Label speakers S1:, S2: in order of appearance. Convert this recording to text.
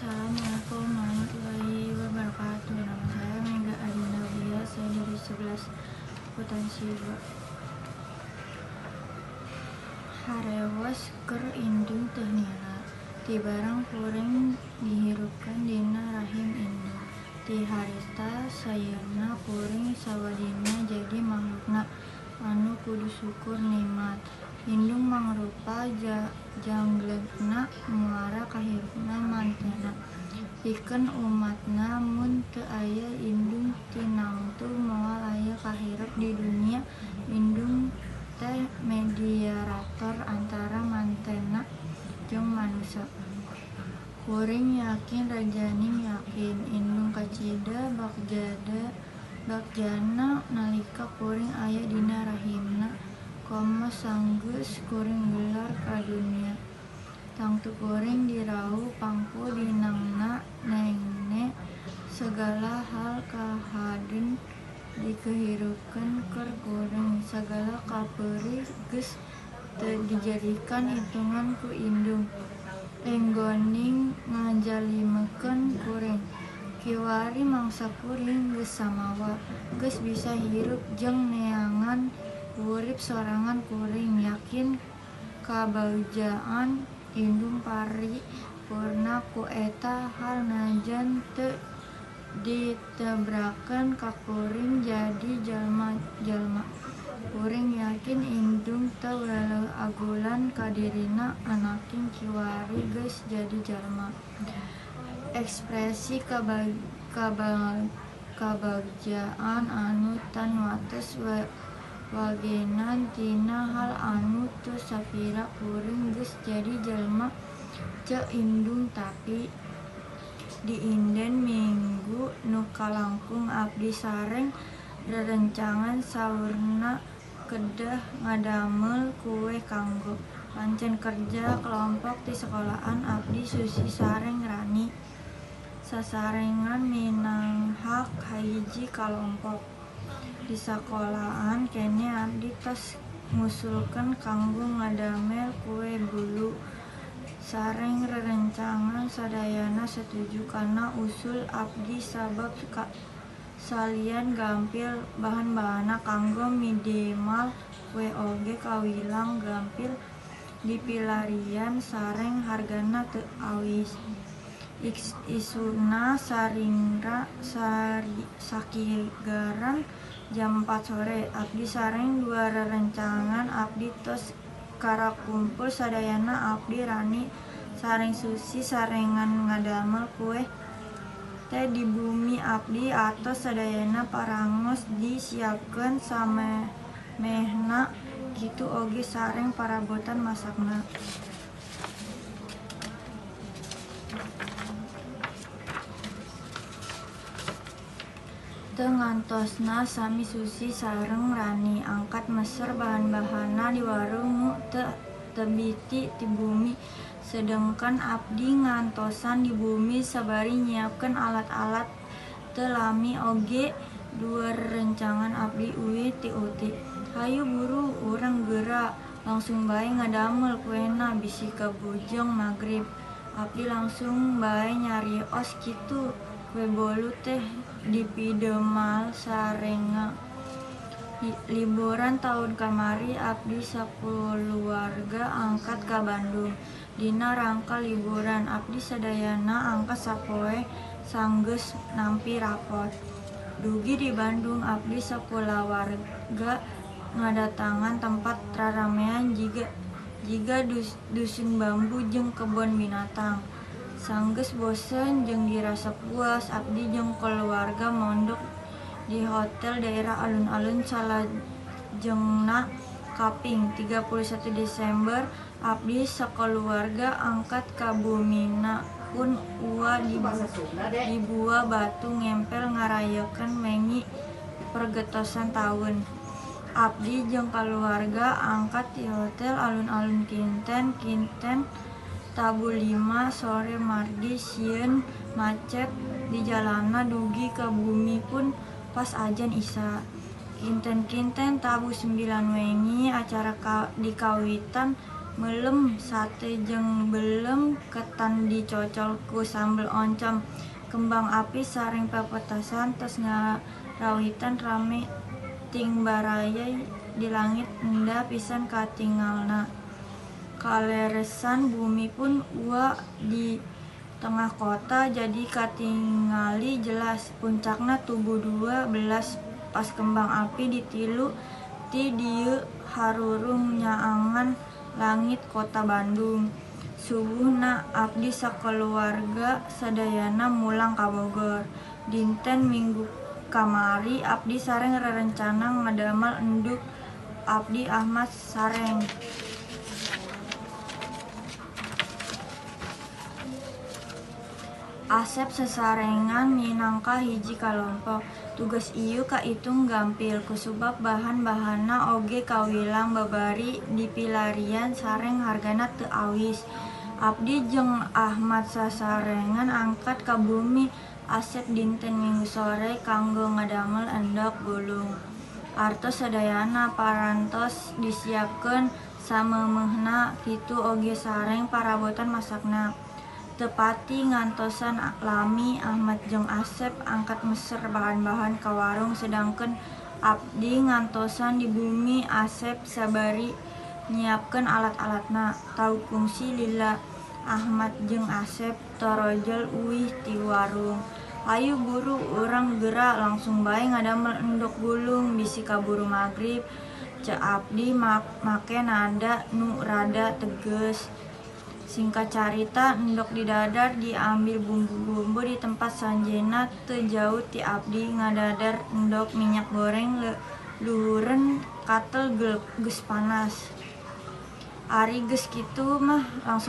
S1: Assalamualaikum warahmatullahi wabarakatuh. Nama saya Mega Adinda Aulia, saya dari 11 Akuntansi 2. Harewos keur indung teu nila, ti barang kuring dihirupkeun dina rahim indung. Ti harita sayeuna kuring sawadina jadi makhlukna anu kudu syukur nikmat. Indung mangrupa janglegna muara kahirupna mantena pikeun umatna. Mun teu aya indung tinangtu moal aya kahirup di dunia. Indung teh mediator antara mantena jeung manusa. Kuring yakin rajaning yakin indung kacida bagjana nalika kuring aya dina rahimna komo sanggeus kuring gelar ka dunia. Tangtu kuring diraup pangku dinangna nene sagala hal kahadean dikahirupkeun keur kuring. Sagala kapeurih geus teu dijadikeun hitungan ku indung enggoning ngajalimekeun kuring. Kiwari mangsa kuring geus samawa, geus bisa hirup jeung neangan urip sorangan. Kuring yakin kabagjaan indung paripurna ku eta hal najan teu ditebrakeun ka kuring jadi jalma-jalma. Kuring yakin indung teu weleh agulan ka dirina anaking kiwari geus jadi jalma. Ekspresi kabagjaan anu tan wates wagenan tina hal anu teu sapira kuring geus jadi jalma ceuk indung. Tapi di inden minggu nu kalangkung abdi sareng rerencangan saurna kedah ngadamel kueh kanggo pancen kerja kelompok ti sekolahan. Abdi, Susi sareng Rani sasarengan minanghak hiji kalompok. Di sakolahan keneh abdi tos ngusulkeun kanggo ngadamel kue bolu sareng rerencangan sadayana satuju kana usul abdi sabab salian gampil bahan-bahanna kanggo midemal kue oge kawilang gampil dipilarian sareng hargana teu awis. Isuna sakigaran jam 4 sore abdi sareng dua rerencangan abdi tos karakumpul sadayana. Abdi, Rani sareng Susi sarengan ngadamel kueh teh di bumi abdi. Atos sadayana parangos disiapkeun samemehna kitu oge sareng parabotan masakna. Teu ngantosna sami Susi sareng Rani angkat meser bahan-bahanna di warung nu teu tebiti ti bumi, sedengkeun abdi ngantosan di bumi sabari nyiapkeun alat-alat. Teu lami oge dua rerencangan abdi uih ti uti, "Hayu buru urang geura langsung bae ngadamel kuehna bisi kabujeng magrib." Abdi langsung bae nyarios, "Kitu kue bolu teh dipidemal sarenga." Liburan taun kamari abdi sakulawarga angkat ka Bandung. Dina rangka liburan abdi sadayana angkat sapoe sanggeus nampi rapot. Dugi di Bandung abdi sakulawarga ngadatangan tempat raramean jiga dusun bambu jeung kebon binatang. Sanggeus bosen jeung dirasa puas, abdi jeung kulawarga mondok di hotel daerah alun-alun salajengna kaping 31 Desember abdi sakulawarga angkat ka bumina Pun Uwa di Buah Batu Ngempel ngarayakeun wengi pergetosan taun. Abdi jeung kulawarga angkat ti hotel alun-alun kinten-kinten tabuh 5 sore margi sieun macet di jalanna. Dugi ka bumi pun pas ajan Isya. Kinten-kinten tabuh 9 wengi acara dikawitan Meuleum sate jeung beuleum ketan dicocol ku sambel oncom. Kembang api sareng pepetasan tos ngarawitan rame ting barayey di langit endah pisan katingalna. Kaleresan bumi pun UA di tengah kota jadi katingali jelas. Puncakna tubuh 12 pas kembang api ditilu ti dieu harurung nyaangan langit kota Bandung. Subuhna abdi sakeluarga sadayana mulang ka Bogor. Dinten Minggu kamari abdi sareng rerencana ngadamel endog. Abdi, Ahmad sareng Asep sasarengan minangka hiji kalompok. Tugas ieu kaitung gampil kusabab bahan-bahanna oge kawilang babari dipilarian sareng hargana teu awis. Abdi jeung Ahmad sasarengan angkat ka bumi Asep dinten Minggu sore kanggo ngadamel endog gulung. Artos sadayana parantos disiapkeun sameumeuhna kitu oge sareng parabotan masakna. Teu pati ngantosan lami Ahmad jeung Asep angkat meser bahan-bahan ka warung sedangkeun abdi ngantosan di bumi Asep sabari nyiapkeun alat-alatna. Teu kungsi lila Ahmad jeung Asep torojol uih ti warung. Hayu buru urang geura langsung bae ngadamel endog gulung bisi kaburu magrib, ceuk abdi make nada nu rada tegas. Singkat carita endog didadar diambil bumbu-bumbu di tempat sejenna teu jauh ti abdi ngadadar endog minyak goreng luhureun katel geus panas. Ari geus kitu mah langsung